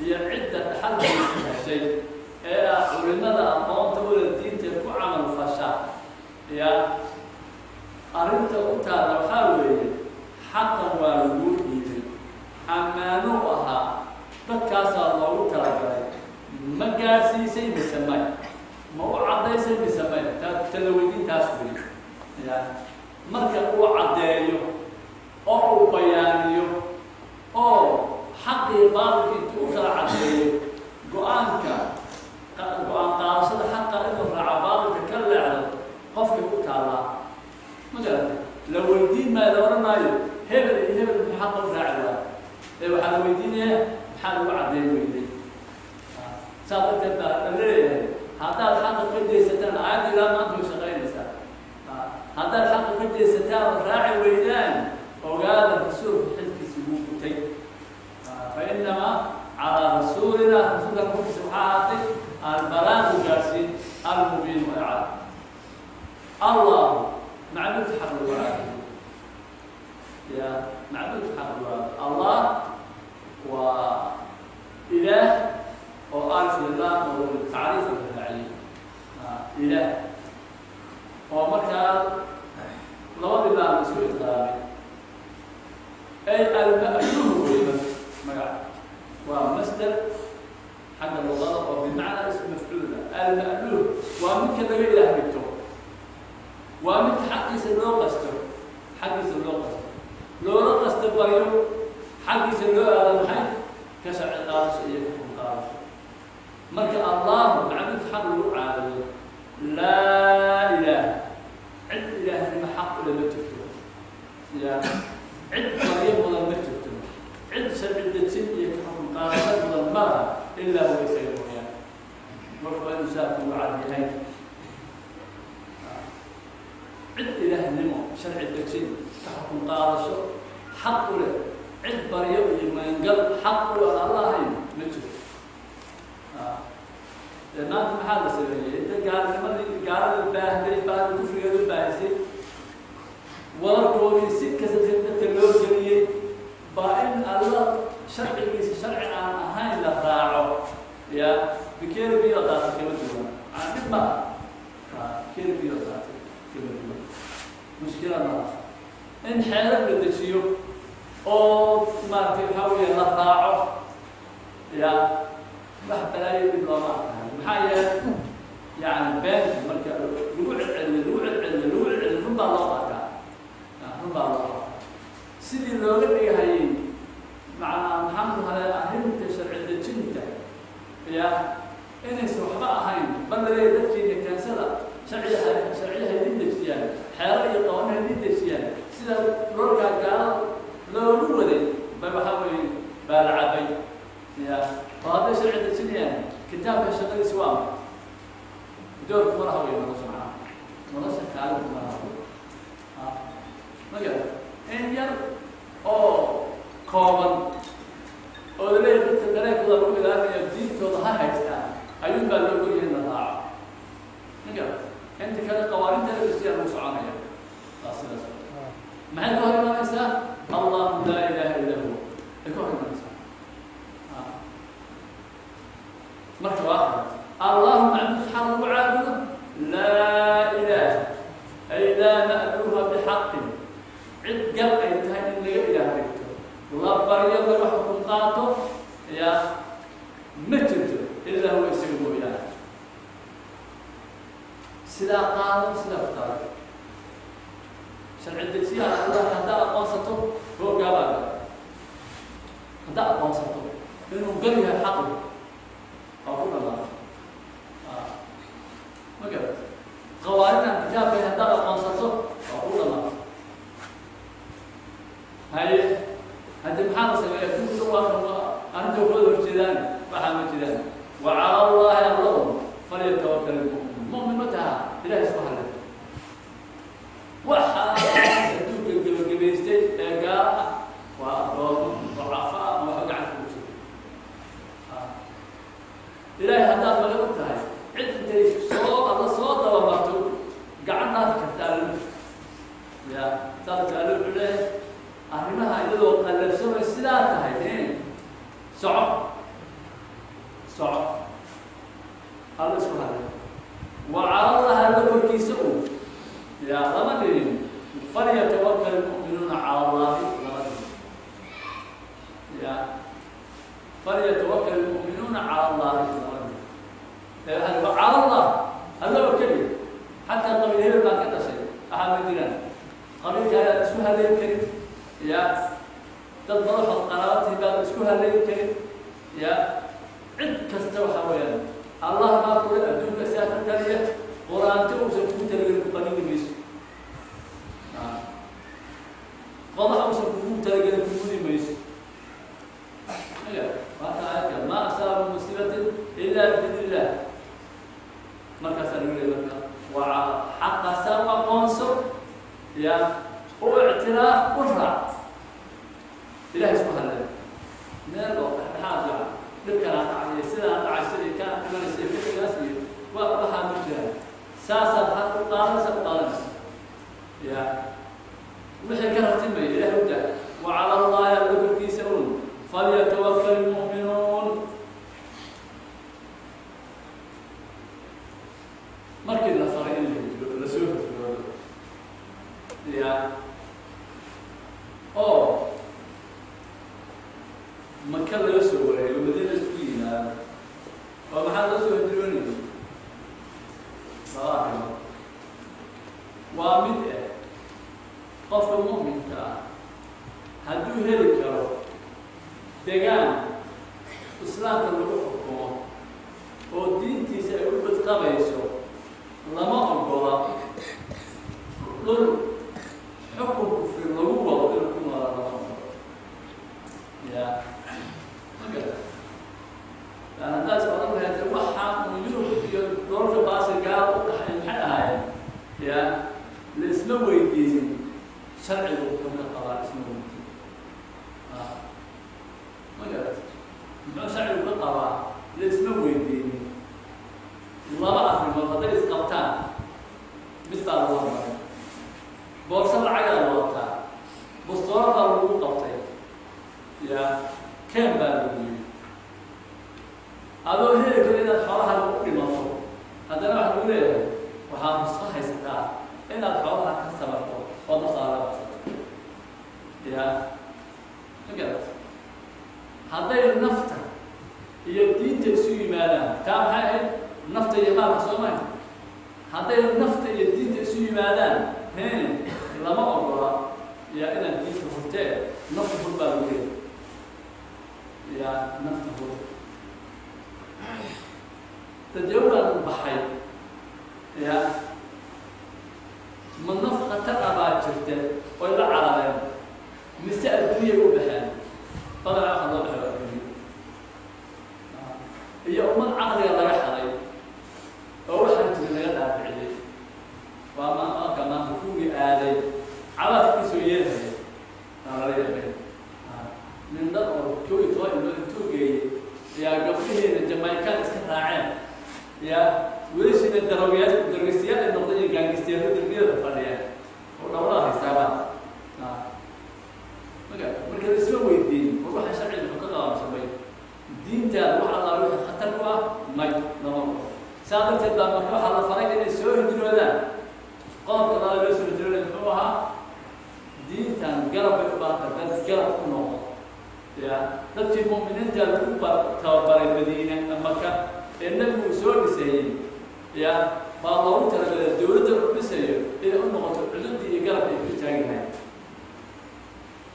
iyo cidda dhaxalkiisa heshay ee ah culimada aqoonta ula diinta ku camal fasha. Ya arrinta u taalla waxaa weeye, xaqan waa laguu dhiibay, ammaanuu ahaa, dadkaasaa loogu talagalay. Ma gaadhsiisay mise may? Ma u caddaysay mise may? Ta tala weydiintaas wey. Ya marka uu caddeeyo oo uu bayaaniyo oo xaqii baatilka intuu u kala caddeeyo, go-aanka go-aan qaadashada xaqa inuu raaco, baatilka ka leexdo, qofkay u taallaa. Ma garatay? La weydiin maayo, la odhan maayo hebel iyo hebel muxuu xaqa u raaci waayo. Ee Yahay maxaa lagu caddeyn weyday? Saa darteed baa la leeyahay, haddaad xaqa ka jeesataan, aayadda ilaa maanta way shaqaynaysaa. Haddaad xaqa ka jeesataan oo raaci weydaan, ogaada rasuulku xilkiisi wuu gutay. Fa innamaa calaa rasuulina, rasuulkan korkiisa waxaa ahaatay albalaaqu, gaadhsiin, almubiinu ee cad. Allahu macbuudka xaq lagu caabudo, ya macbuudka xaq lagu caabudo, Allah waa ilaah oo alif iyo laam oo tacriif la raaciyey, ilaah oo markaa labadii laam la isku idqaamay, ay alma'luuh wey. Magac waa masder xagga luqada oo bimacnaa ism mafcuula. Alma'luuh waa midka laga ilaah dhigto, waa midka xaqiisa loo qasto, xaggiisa loo qasto, loola qasto baryo, xaggiisa loo aado maxay ka sharci qaadasho iyo ka xukun qaadasho. Marka Allahu macbuudka xaq lagu caabudo, laa ilaah, cid ilaahnimo xaq ule ma jirto, ya cid baryo mudan ma jirto, cid sharci dejin iyo ka xukun qaadasho mudan ma laha ilaa huwa, isaga mooyaane. Marka waa inuu saa kugu cad yahay: cid ilaahnimo, sharci dejin, ka xukun qaadasho xaq u leh, cid baryo iyo magangal xaq u leh aan Alla ahayn ma jirto. Dee maanta maxaa la sameeyey? Inta gaalnimadii gaalada baahday, baahda kufrigeedu baahisay, wadarkoodii si kasta dadka loo geliyey, baa in Alla sharcigiisa sharci aan ahayn la raaco, ya bikeeri biyo daatay kama duwan. Macnaa dhib ma bikeeri biyo daatay kama duwan, mushkila malaha in xeerar la dejiyo oo maaragtay waxaa weeye la raaco, ya wax balaayo dhib looma arkayo. Maxaa yeelay, yani beenta marka lagu celceliyo, lagu celceliyo, lagu celceliyo, run baa loo qaataa, run baa loo qaataa. Sidii looga dhigahayay macnaa maxaan hale arrinta sharci dejinta ya inaysan waxba ahayn, bal laleeyahay dadkiina keensada sharciya, sharciyaha idin dejiyaan, xeero iyo qawaaniha idin dejiyaan, sida lolkaa gaalada loogu waday bay waxaa weeye baa la cabay. Ya oo hadday sharci dejinayaan, kitaabka shaqadiisi waa maxay? Doorku ma laha wey nolosha, macnaha nolosha kaalin kuma laha wey. Maga in yar oo kooban oo laleeyahay dadka dareenkooda lagu ilaalinayo, diintooda ha haystaan, ayuun baa loo ogolyahay in la raaco. Maga inta kale qawaaninta la dejiyaa lagu soconaya, waa sidaas. Maxay ka hor imaanaysaa? Allahu laa ilaha illa huwa ay ka hor imaanaysaa. Marka waa Allahu macbuud xaq lagu caabudo, laa ilaah ay laa ma'luuha bixaqin, cid gal ay tahay in laga ilaah dhigto, la baryo, laga xukun qaato, ya ma jirto ilaa huwa, isaga mooyaane. Sidaa qaado, sidaa ku qaado. Sharci dejiyaha Allah haddaa aqoonsato, hoogaabaa gal. Haddaa aqoonsato inuu gal yahay xaqi, waa ku dhamaatay. Ma garat? Qawaanidan kitaabka haddaad aqoonsato, waa ku dhamaatay. Haye, haddi maxaa la sameeya? Kunka waa arrinta kooda horjeedaan, waxaa ma jiraan. Wa cala Allahi, allahu falyatawakal ilmu'min. Mu'min ma taha? Ilahay isku hadlay. Waxaa adduunka gebagabaystay ee gaala ah waa addoomo dacafa ah oo waxba gacanta ugu jira. Ilaahay haddaad magan u tahay, cid intay soo alla soo dabamarto gacan dhaafi karta alla ma jirto. Ya saas alle wuxuu leeyahay, arrimaha iyadoo qallafsamay sidaa tahay, soco, soco, Alla isku hadlay. Wa cala Allahi, alla korkiisa uu ya lama dhihin falyatawakal ilmu'minuuna cala Allahi, lama dhihin ya falyatawakal ilmu'minuuna cala Allahi, lama dhihin. Ee waxaa wa cala Allah, alla oo keliya. Xataa qabiil hebel baan ka dhashay waxaa ma jiraan. Qabiilkaadaad isku haleyn karin, ya dad madaxood qaraabatii baad isku haleyn karin, ya cid kasta waxaa weeyaan Allah baa kule adduunka sidaa ka taliya. Quraanto uusan kugu talagelin ku qanini mayso, qodax uusan kugu talagelin ku gudi mayso. Maga Waa ka aayadka maa asaaba min musiibatin ilaa biidni illah. Markaasaa lagu leeyay marka waa xaqaasaa u aqoonso, ya u ictiraaf, u raac, Ilahay isku hadlay meel oo dhexdhexaad yaca dhibkanaa dhacay, sidaa dhacaysa iyo kaa dhimanaysa iyo fiqigaas iyo wa waxaa ma jiraan. Saasaad xaq u qaadanaysa, u qaadanaysa, ya wixii ka ratimaya Ilahay u dah. Wa cala Allahi, alla korkiisa un, falyatawakal ilmu'minuun. Markii la faray in la hijro, lasoo hijroodo, ya oo Maka laga soo wareego, Madiina isku yimaado, oo maxaa loo soo hijroonaya? Laba arrimood. Waa mid eh, qofka mu'minka ah hadduu heli karo degaan islaamka lagu xukumo oo diintiisa ay u badqabayso, lama ogola dhul xukun kufri lagu wado inuu ku noolaa, lama ogolo. Ya ma garata? Yani haddaad is odhan lahayd waxaa un Yurub iyo dhoolka baasi gaal u qaxay maxay ahaayeen, ya la isma weydiinin sharcigu wuxuu ka qabaa, isma weydiin. Ma garata? Muxuu sharcigu ka qabaa la isma weydiinin. Laba arrimood hadday isqabtaan, mid baa lagu hormaray. Boorso lacagaa la wataa, bustooro baa lagu qabtay, ya keen baa lagu yidhi. Adoo heli karo inaad xoolaha u dhimato, haddana waxaa lagu leeyahay waxaad nusqo haysataa inaad xoolaha ka sabarto oo naftaada la baxsato. Ya ma garat? Hadday nafta iyo diinta isu yimaadaan, taa maxay ahayd? Nafta iyo maalka, soo mahay? Hadday nafta iyo diinta isu yimaadaan, he lama ogola ya inaad diinta hurtee, nafta hur baa lagu leeyahay, ya nafta hur. Dadyawan baxay, ya ma naf khatar ah baa jirta oy la carareen, mise adduunyay u baxeen? Badanaa waxaa loo baxay waa adduunya iyo ummad caqliga laga xaday oo waxaan jirin laga dhaadhiciyey. Waa ma marka maanta kuwii aaday cabaadka kasoo yeelhaya aa lala yaabay. Nin dad oo 11 ilmood intuu geeyey, yaa gabdhihiina Jamaican iska raaceen, ya wiilashiina darowyaal, dargeystayaal ay noqdeen iyo gaangistayaalo darbiyada fadhiya oo dhawlada haystaabaan. Maga marka la isma weydiin war waxa sharciga muxuu ka qabaa mise may, diintaada wax allaa wixii khatar ku ah may, lama ogola. Saa darteed baa marka waxaa la faray inay soo hijroodaan. Qodobka labaad loo soo hijroonay muxuu ahaa? Diintan garab bay u baahanta, dad garab ku noqdo. Ya dadkii mu'miniinta lagu tababaray Madiina, Maka, ee Nebigu uu soo dhiseeyey, ya baa loogu talagalay dowladda u dhisayo inay u noqoto cududii iyo garabka ay ku istaagi lahayd.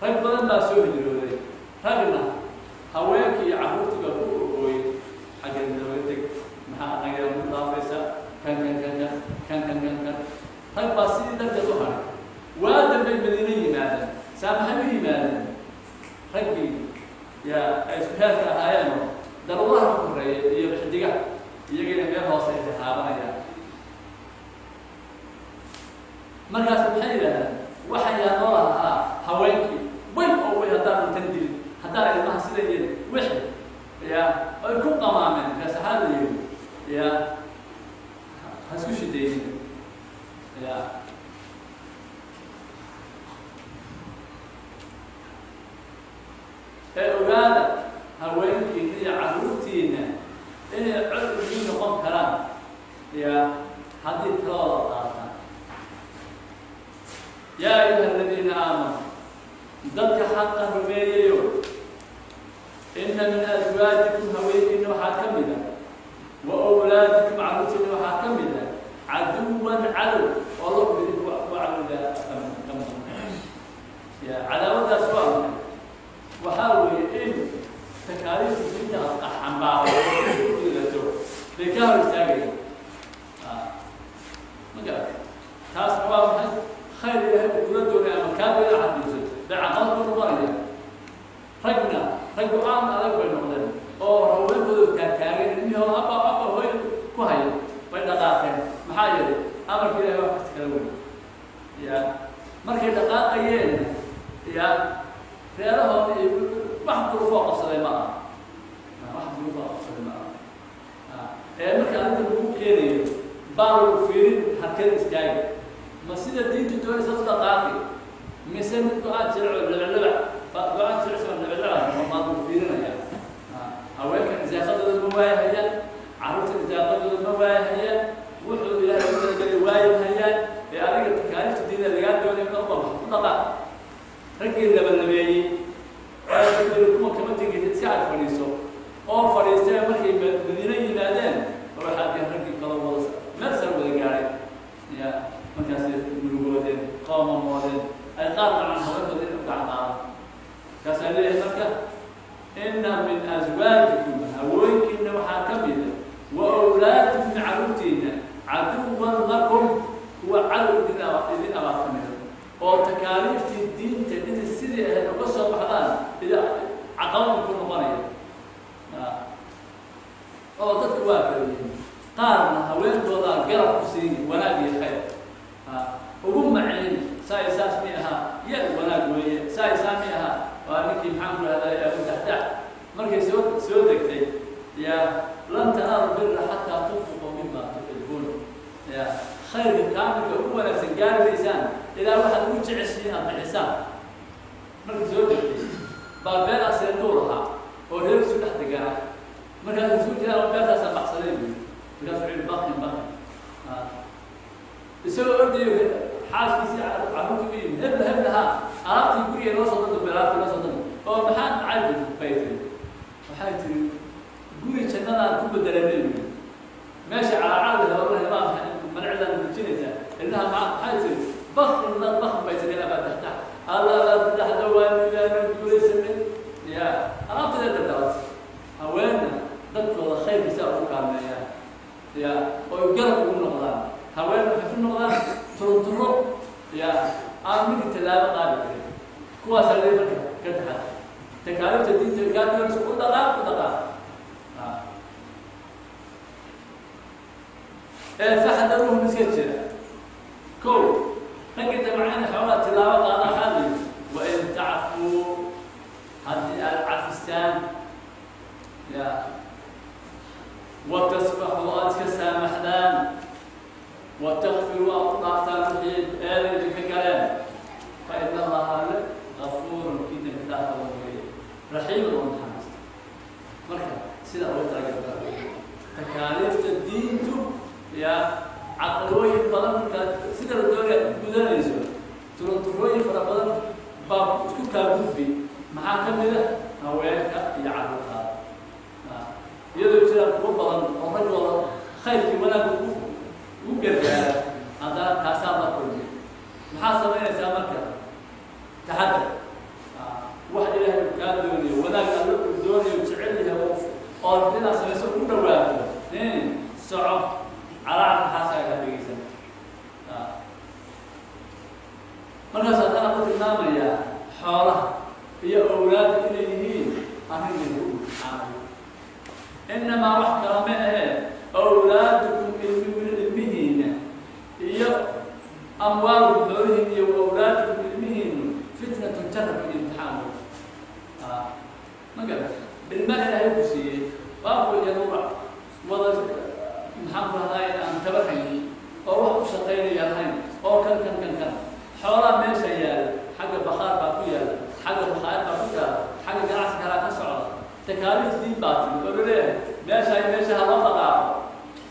Rag badan baa soo hijrooday, ragna haweenkii iyo carruurtii baa ku ogooyey xagga nooga teg, maxaa anaga ku dhaafaysa, kan kan kan kan kan kan kan kan. Rag baa sidii darteed u haray. Waa dambay Madiine yimaadeen. Saa maxay u yimaadeen? Raggii ya ay isku heerka ahaayeenoo daruuraha ku horeeya iyo xidigaha iyagayna meel hoose ay haabanayaan. Markaas maxay yidhahdeen? Waxa yaa noo lahaa haweenkii way oo way haddaan intan dilin, haddaan ilmaha sida yeli wixi ya ay ku qamaameen. Markaas waxaa la yidhi, ya ha isku shidaynin. Ya ee ogaada haweenkiina iyo carruurtiina inay cod idiin noqon karaan, ya haddii talooda qaataan. Yaa ayuha aladiina aamanuu, dadka xaqa rumeeyayo, ina min aswaajikum, haweenkiina waxaa ka mid a, wa awlaadikum, carruurtiina waxaa ka mid a, caduwan, cadow oo lakum, idinku ku cadowda kamid. Ya cadaawadaas waa maxay? Waxaa weeye in takaaliifta diinta aad xambaaro ku dhigato bay ka hor istaagayaan. Ma garat? Taasna waa maxay? Khayr Ilaahay uu kula doonay ama kaa doonay xadiiso bay caqabad ku noqonaya. Ragna rag go-aan adag bay noqdeen. keenayo baa lagu fiirin halkeed istaagi, ma sida diintu doonaysa u dhaqaaqi mise mid go-aan jilco lebelebac go-aan jilicsan lebelebac maa lagu fiirinaya. Haweenkan irsaaqadooda ma waayahayaan, carruurta irsaaqadooda ma waayahayaan, wuxuu Ilaahay u talagelay waayahayaan. Ee adiga takaaliifta diinta lagaa doonay in u u dhaqaaq. Raggii labalabeeyey kuwa kama tegin si aad fadhiiso oo fadhiistee markay Madiine yimaadeen, waxaa dee raggii kaloo wada meel sare wada gaadhay ya markaasay murugoodeen, qoomamoodeen, ay qaar gacan haweenkooda in u gacan qaadaan. Markaasaa leeyahay marka inna min aswaajikum, haweenkiina waxaa ka mida, wa awlaadikum, carruurtiina, caduwan lakum, kuwa cadow idin abaa ka mida, oo takaaliiftii diinta inay sidii ahayd uga soo baxdaan ida caqabad ku noqonaya. Oo dadku waa kala yihiin, qaarna haweenkoodaa garab ku siini wanaag iyo khayr ugu maciin. Saa saas mi ahaa ya wanaag weeye, saa saa mi ahaa. Waa ninkii, maxaan ku rahday, Abu Daxdax, markay soo degtay ya lan tanaalu birra xataa tunfiquu mima tuxibuun, ya khayrka kaamilka ugu wanaagsan gaari maysaan ilaa waxaad ugu jeceshihiin aad bixisaan. Markay soo degtay baa beel aseenduur ahaa oo reerkiisu dhex deganaa. Markaas Rasuulka Ilah beertaasaa baxsaday buyi. Markaasuu wuxuu yihi bakin bakin, isagoo ordayo xaaskiisii carruurtii u yimid, hebla hebla ha alaabtii guriga noo soo dado, alaabtii noo soo dado. Oo maxaa dhacay bay tiri. Waxay tiri guri jannadaan ku bedelanay buyi. Meesha calaacala leh waa malcidaan dejinaysaa ilmaha maa. Maxay tiri? Bakin la bakin bay tiri. Abaa Daxdax, alla Abaa Daxdaxda waa nidaana guulaysanay ya alaabteeda dardarat. Haweenna dadkooda khayrkiisa ugu kaalmeeyaan ya oy garab ugu noqdaan. Haweenna waxay ku noqdaan turunturo ya aan midii tallaabo qaadi karin. Kuwaasaa lee marka ka taxad takaaliifta diinta kaa doonaysa u dhaqaaq, u dhaqaaq. Ee faxdaruuhum, iska jira. Ko raggii damcana xoogaa tilaabo qaada, waxaa la yidhi wain tacfuu, haddii aad cafisaan ya wa tasfaxuu, aada iska saamaxdaan, wa takfiruu, aad u dhaaftaan wixii eeda idinka galeen, fa ina Allaha alle gafuurun, kii dembi dhaaf badan weeye, raxiimun, oo naxariista. Marka sida ugu talagalta takaaliifta diintu ya caqabooyin badan markaad sida la doonaya u gudanayso, turunturooyin fara badan baa isku kaa gudbi. Maxaa ka mid a? Haweenka iyo carruurtaada. Iyadoo jiraan kuwo badan oo raggooda khayrkii wanaagga ugu gargaara, haddana taasaa la kulmi. Maxaa samaynaysaa marka? Taxadar. Wax Ilaahay uu kaa doonayo, wanaag Alle uu doonayo, jecel yahay oo inaad samayso ku dhawaato, soco calaaca maxaasaa kaa dhegeysan. Markaas haddana ku tilmaamayaa xoolaha iyo awlaadda inay yihiin arrin lagu imtixaanayo. Innamaa, wax kala ma ahee, awlaadukum, ilmihiina, iyo amwaalukum, xoolihiin, iyo awlaadukum, ilmihiinu, fitnatun, jarab iyo imtixaan wey. Ma garat? Ilma Ilaahay ku siiyey baabku iyo nuurac wada, maxaan ku rahdaay, aan tabarhaynin oo wax u shaqaynaya lahayn oo kan kan kan kan. Xoolaa meesha yaala, xagga bakhaar baa ku yaala, xagga bakhaar baa ku yaala, xagga ganacsi kalaa ka socda. Takaaliif diin baa timi oo laleeyahay meesha iyo meesha ha loo dhaqaaqo.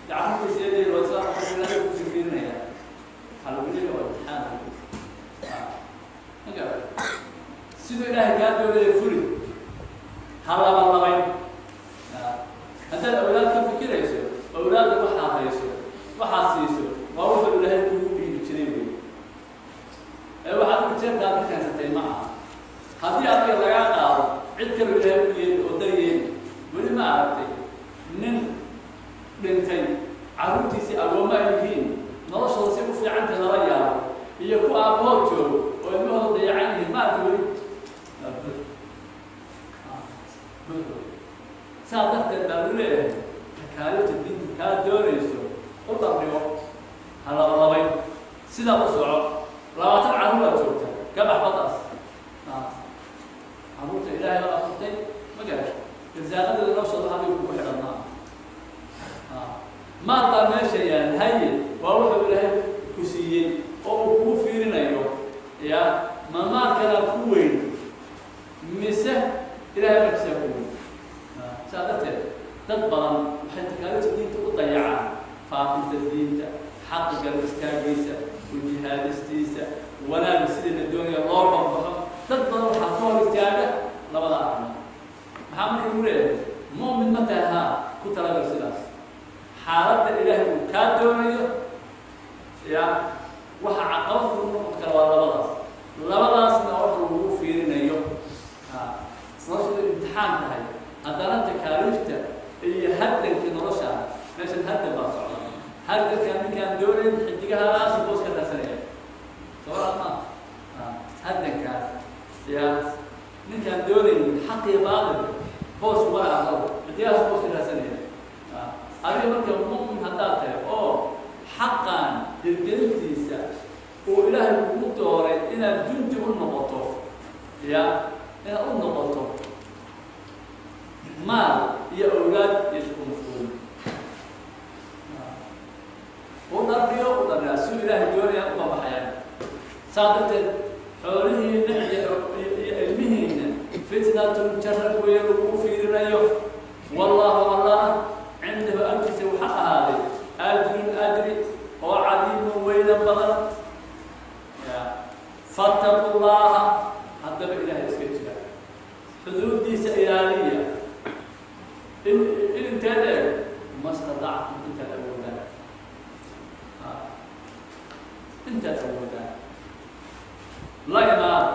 Carruurtiisa eedeed waa isla Ilaahay ku fiirinaya. Waxaa lagu leeyahay waa imtixaan. Ma garat? Siduu Ilaahay kaa doonaya fuli, ha labalabayn. Haddaad awlaad ka fikirayso, awlaadda waxaad hayso, waxaad siiso waa wuxuu Ilaahay kugu dhiibi jiray wey, ee waxaad ujeebkaad ka keensatay ma aha. Haddii adiga lagaa qaado, cid kaloo Ilaahay u yeeli oo dar yeeli. Weli ma aragtay nin dhintay carruurtiisii agoommo ay yihiin, noloshooda si u fiicantay lala yaabo, iyo ku aabbahood joogo oo ilmahooda dayacan yihiin? Ma aragtay weli? Buux. Saa darteed baa lu leeyahay takaaliifta diinta kaa doonayso u dhabdhigo, ha labalabayn, sidaa u soco. 20 carruuraad joogta, ka bax baddaas. Carruurta Ilaahay baa aburtay, ma garat? Irsaaqadeeda noloshooda adiga kugu xidhan maaha. Maal baa meesha Ma maalkanaa ku weyn mise Ilahay markiisaa ku weyn? Saa darteed dad badan waxay takaaliifta diinta u dayacaan faafinta diinta, xaqa garab istaagiisa, u jihaadistiisa, wanaaga sidii la doonaya loo bambaxo. Dad badan waxaa ka hor istaaga labada arrimood. Maxaa marka lagu leeyahay? Mu'min ma tahay? Haa, ku talagal sidaas. Xaaladda Ilaahay uu kaa doonayo ya waxa caqabad kugu noqon kara waa labadaas. Labadaasna wax lagugu fiirinayo. Nolosha imtixaan tahay, haddana takaaliifta iyo haddanka nolosha meeshan haddan baa socda. Haddanka ninkaan doonayn xidigahaas boos ka raadsanaya sabaa ma haddankaas ya ninkaan doonaynin xaq iyo baatilka boos kuma laha aqal, xidigahaas boos ka raadsanaya. Adiga marka mu'min haddaad tahay oo xaqan hirgelintiisa uu Ilaahay kugu dooray inaad jundi u noqoto, ya inaad u noqoto, maal iyo awlaad iyo isku mashquulin. U dhardhiyo, u dhardhiyaa si Ilaahay doonaya uga baxayaan. Saa darteed xoolihiina iyo ilmihiina fitnatun, jarab weeye lagugu fiirinayo. Wallahu, Allah, cindahu, agtiisa waxaa ahaaday ajrun, ajri oo cadiimun, weyna badan. Ya fattaqu llaha, haddaba Ilaahay iska jira, xuduuddiisa ilaaliya. In intee leeg? Ma stadactum, intaad awoodaan, intaad awoodaan la imaada,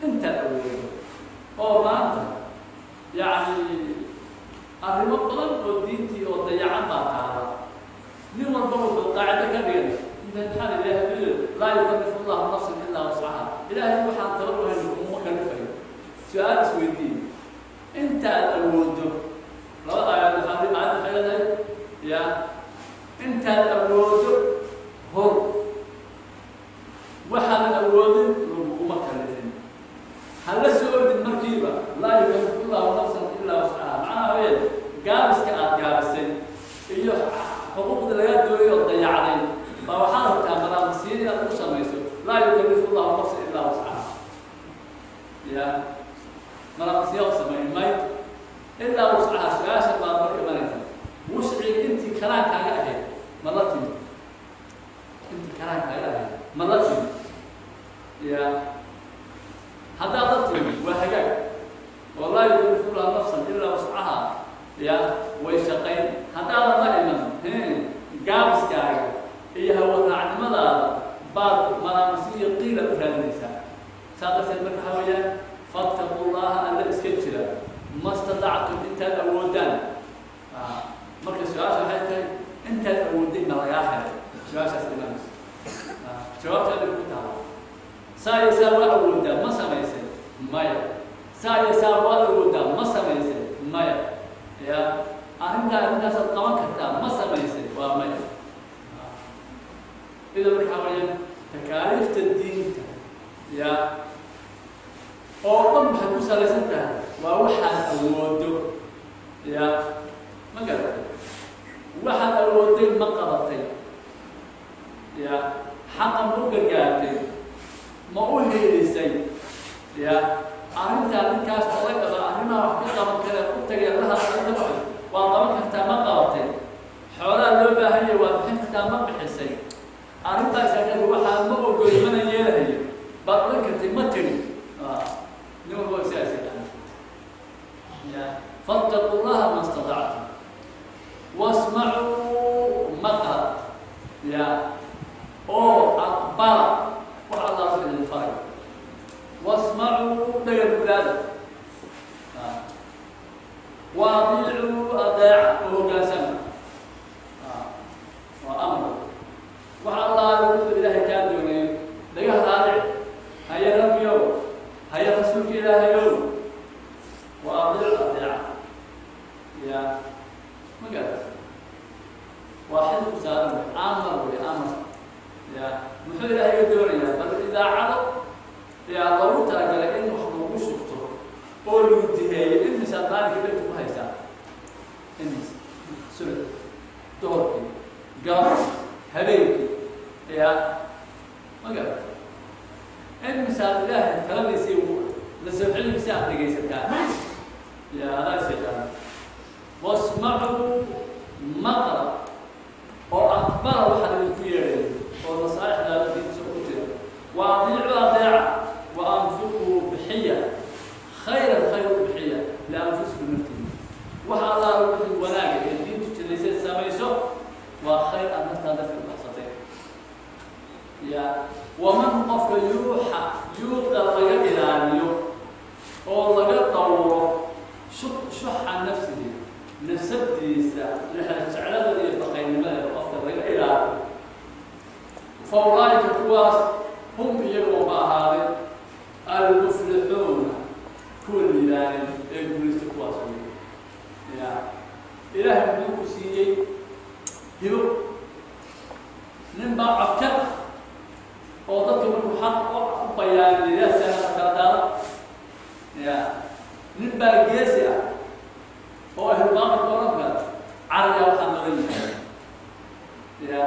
intaad awoodo. Oo maanta yacni arrimo badan oo diintii oo dayacan baa taala. Nin walba wuxuu qaacido ka dhigan inta maxaa la ilahay laa yukalifu llahu nafsan ilaa wuscaha. Ilaahay waxaan tabar u hayno kuma kalifayo. Su-aal isweydiiye: intaad awoodo, laba aayaad waxaa aayad waxay leedahay ya intaad awoodo hor, waxaadan awoodin laguguma kalifin. Hala soo ordin markiiba laa yukalifu llahu nafsan ilaa wuscaha. Macnaha haween gaabiska aada gaabisay iyo xuquuqda lagaa dooyay oo dayacday baa waxaad rabtaa madaamasiin inaad ugu samayso laa yukalifu llahu nafsan ilaa wuscaha. Ya madaamasiya u samayn may ilaa wuscaha. Su-aasha baad marka imanaysa: wusciga intii karaankaaga ahayd ma la timid? Intii karaankaaga ahayd ma la timid? Ya haddaad la timid waa hagaag oo laa yukalifu llahu nafsan ilaa wuscaha ya way shaqayn. Haddaadan la iman, gaabiskaaga iyo hawaraacnimadaada baad madaamasiyo qiila u raadinaysaa. Saa darteed marka waxaa weeyaan fattaqu llaha, Alla iska jira, ma stadactum, intaad awoodaan. Marka su-aasha waxay tahay: intaad awoodday ma lagaa helay? Su-aashaas imanaysa, jawaabtaada ku taala. Saa iyo saa waa awoodaa, ma samaysay? Maya. Saa iyo saa waad awoodaa, ma samaysay? Maya. Ya arrintaa, arrintaasaad qaban kartaa, ma samaysay? Waa maya. Idan markaa wayaan takaaliifta diinta ya oo dhan waxay ku salaysan tahay waa waxaad awoodo. Ya ma garatay? Waxaad awooday ma qabatay? Ya xaqa ma u gargaartay? Ma u heelisay? Ya arrintaa ninkaas oday qaba arrimaha wax ka qaban kare u tagay la hadlay, waad qaban kartaa, ma qabatay? Xoolaha loo baahan yahay waad bixin kartaa, ma bixisay? Arrintaas akaga waxaa ma ogoli mana yeelahayo baad odhan kartay, ma tiri? Nin walba sidaas yaqaana. Ya fattaqu llaha ma stadactum wasmacuu, maqla ya oo aqbala wax Allah idin faray. Wasmacuu, dhagal gulaada, wa adiicuu, adeeca oo hoggaansama. Waa amr. Wax Allaala wuxuu Ilaahay kaa doonayo dhagaha raadic, haya Rabbiyow, haya Rasuulka Ilaahayow. Wa adiicu, adeeca. Ya ma garat? Waa xil ku saaran wey, amar wey, amar. Ya muxuu Ilaahay ga doonayaa? Bal idaacado yaa loogu talagalay in wax lagu shubto oo lagu jiheeyo. Imisaad maalinka dhegta ku haysaa? Imis subax, duhurkii, galab, habeenkii? Ya ma garat? Imsaad Ilaahay taladiisa la soo celimiisa aad dhegaysataa? Ya adaa is yaqaana. Wasmacuu, maqla oo aqbala waxaa idinku yeedhay oo nasaaixdaada diintiisa ku jira. Wa adiicuu, adeeca. Wa anfiquu, bixiya. Khayran, khayr u bixiya. Lianfusikum, naftiina. Waxa allaala wixii wanaaga ee diintu jiraysay samayso waa khayr aad naftaa dadka u baxsatay. Ya waman, qofka yuuxa, yuuqa laga ilaaliyo oo laga dhowro shuxa nafsihi, nafsadiisa jeclada iyo baqaynimadeeda qofka laga ilaaliyo, fa ulaa'ika, kuwaas, hum, iyagoo ma ahaaday, almuflixuuna, kuwa liibaanay ee guulaysta kuwaas wey. Ya Ilaahay muxuu ku siiyey hibo? Nin baa codkar ah oo dadka markuu xaq u bayaaniyo yaa kala daada. Ya nin baa geesi ah oo ahlubaatilka odhan kara caragaa waxaa noola yimaada. Ya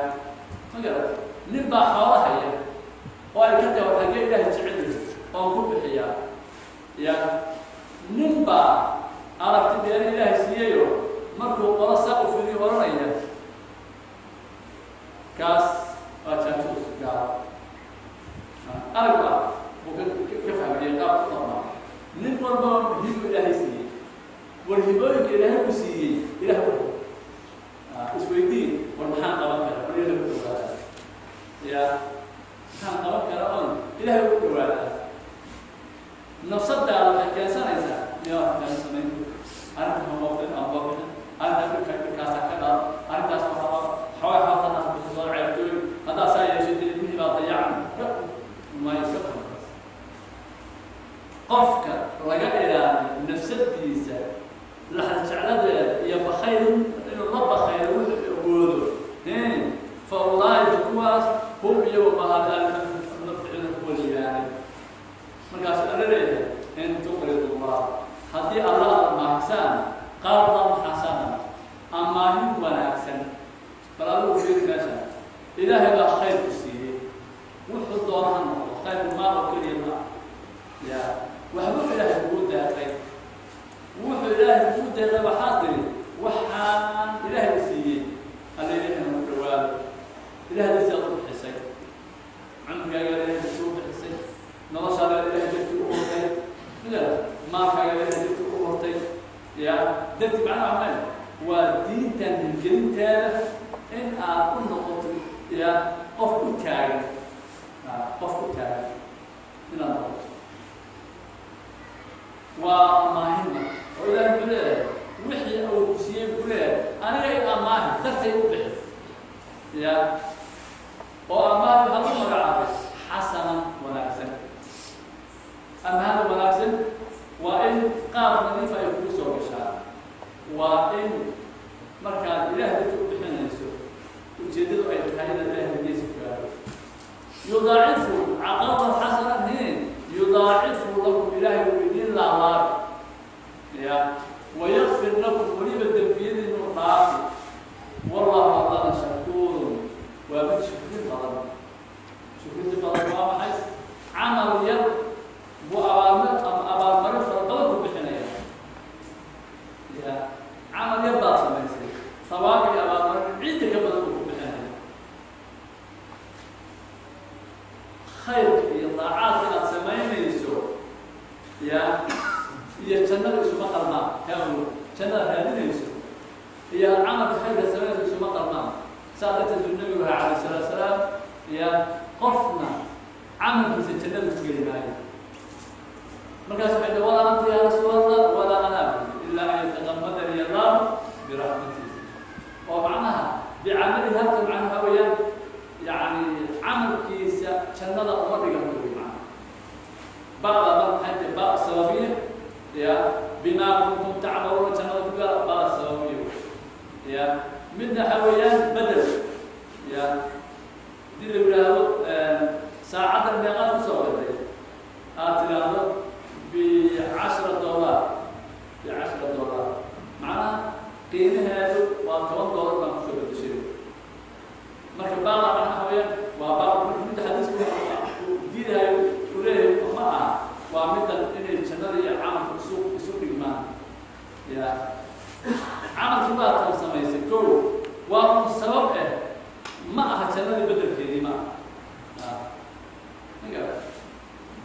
ma garat? Nin baa xoola haya oo ay ka tahay war xaggee Ilaahay jecel yahay oon ku bixiyaa. Ya nin baa aragti dheer Ilaahay siiyayo, markuu qolo saa u fidiyo odhanaya kaas waa jaajuus gaalo. Arag ah buu ka fahmayay qaab ku dhaqmaa. Nin walba hibo Ilaahay siiyey. War hibooyinka Ilaahay ku siiyey Ilaah u isweydiin: war maxaan qaban karaa war Ilahay u dhawaada? Ya maxaan qaban karaa oon Ilaahay ugu dhawaadaa? Nafsadaada waxay keensanaysaa miyaa wax kaan samayn arrinta hamooqin ambooqin, arrinta dhibka dhibkaasa ka dhal, arrintaas waxaa xoogaa xoogaa bixiso ceebtooy haddaa saa yeesho dee ilmihii baa dayacan may iska qabankaas. Qofka laga ilaaliyo nafsadiisa laxal jecladeeda iyo bakayl inuu la bakaylo wuxuu awoodo, fa ulaa'ika, kuwaas, hum, iyago mahaad, almuflixuuna, kuwa liibaanay. Markaasu Alla leeyahay: in tuqridu Allah, haddii Alla aad amaahisaan, qardan xasanan, amaahin wanaagsan. Bal adigu fiiri meesha: Ilaahay baa khayr ku siiyey, wuxuu doona ha noqdo. Khayrku maal oo keliya ma ah. Ya waxbuu Ilaahay kugu deeqay. Wuxuu Ilaahay kugu deeqay waxaad tiri: waxaan Ilaahay siiyey alla Ilaahay nagu dhawaado. Ilahay dartii aad u bixisay, cumrigaaga Ilahay dartii u bixisay, noloshaada Ilahay dartii u hortay, mida maalkaaga Ilahay dartii u hortay. Ya darti macnaha maxay waa? Diintan hirgelinteeda in aad u noqoto ya qof u taagan, qof u taagan inaad noqoto waa amaahin. Marka oo Ilahay muxuu leeyahay? Wixii uu ku siiyey buu leeyahay: aniga i amaahi, dartay u bixi. Ya oo amaahi waxaa lagu magacaabay xasanan, wanaagsan. Amaahada wanaagsan waa in qaab nadiifa ay kugu soo gashaa. Waa in markaad Ilaah dadka u bixinayso ujeeddadu ay tahay inaad Ilaah hadiisa ku gaaro. Yudaacifu caqadan xasanan hin yudaacifhu lakum, Ilaahay wuu idiin laalaabi ya wayakfir lakum, weliba dembiyadiinu dhaafi. Wallahu, Allana, shakuurun, waa mid shukrin badan. Shukrinti badan waa maxay? Camal yar buu abaalmar ama abaalmarin fara badan ku bixinaya. Ya camal yar baad samaysay, sawaab iyo abaalmarin ciidda ka badan buu ku bixinaya. Khayrka iyo daacaadka inaad samaynayso ya iyo jannada isuma qalmaan. Kaa jannada raadinayso iyo camalka khayrka samaynayso isuma qalmaan. Saa darteed uu Nabigu raha calayh salaatu salaam: ya qofna camalkiisa jannada ku geli maayo. Markaas waxay dhi: walaa anta ya rasuul Allah? Walaa ana ilaa an yataqamadani Allahu biraxmatihi. Oo macnaha bicamalihi halka macnaha waxaa weeyaan yani camalkiisa jannada uma dhiganto wy macnaha. Ba'da mar maxay tahay? Ba sababiya. Ya bimaa kuntum tacmaluuna, jannada ku gala, ba sababiya. Ya midna waxaa weeyaan bedel. Ya hadii la yidhaahdo saacaddan meeqaad kusoo gaday, aad tidhaahdo b10 dollar, b10 dollar, macnaha qiimaheedu waa $10 baan kusoo bedeshay. Marka baada macnaha weeyaan waa ba. Marka midda xadiisku uu diidahayo uu leeyahay Waa middan inay jannada iyo camalka isu dhigmaan. Ya, camalkii waa tan samaysay ko, waa un sabab eh, ma aha jannadii beddelkeedii, ma aha. Ninka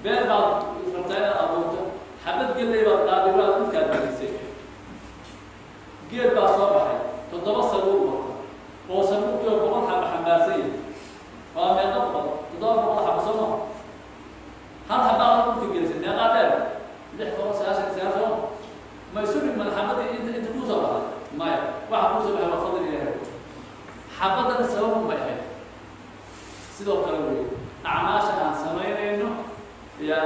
beer baad rabtaa inaad abuurto, xabad galley baad qaaday, waad dhulkaad gelisay, geed baa soo baxay 7 sabuur wata, oo sabuurkiiba 100 xaba xambaarsan yahay. Waa meeqa boqol? 700 xaba, soo maha? Hal xabaa dhulka gelisay, meeqaa dheer? 699, soo ma isu dhigman xabadii inta kuusoo baxday? Maya, waxa kuusoo baxay waa fadli Ilaahay, xabadana sabab bay ahayd. Sidoo kale wey acmaasha aan samaynayno, ya,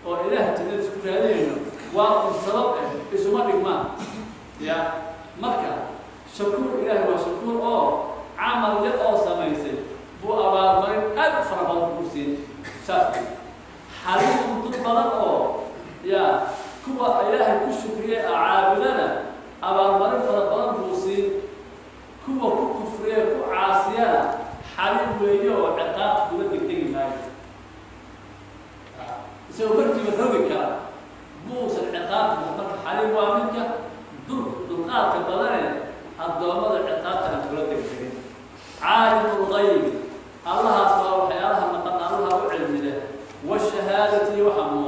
oo Ilaah jannadiis ku raadinayno, waa un sabab eh, isuma dhigmaan. Ya, marka shakuur, Ilaahay waa shakuur, oo camal yar oo samaysay buu abaalmarin aad u fara badan kugu siin. Saas wey. Xaliimun, dad badan oo, ya, kuwa Ilaahay ku shukriye caabudana abaalmarin fara badan buu siin, kuwa ku kufriye, ku caasiyana xaliim weeye oo ciqaabta kula degdegi maayo. Isagoo markiiba rogi kara buusan ciqaabta. Marka xaliim waa midka dulqaadka badane, addoommada ciqaabta aan kula degdegin. Caalimu lgaybi, Allahaas waa waxyaalaha maqan Allaha u cilmi leh, washahaadati, waxa muuqda.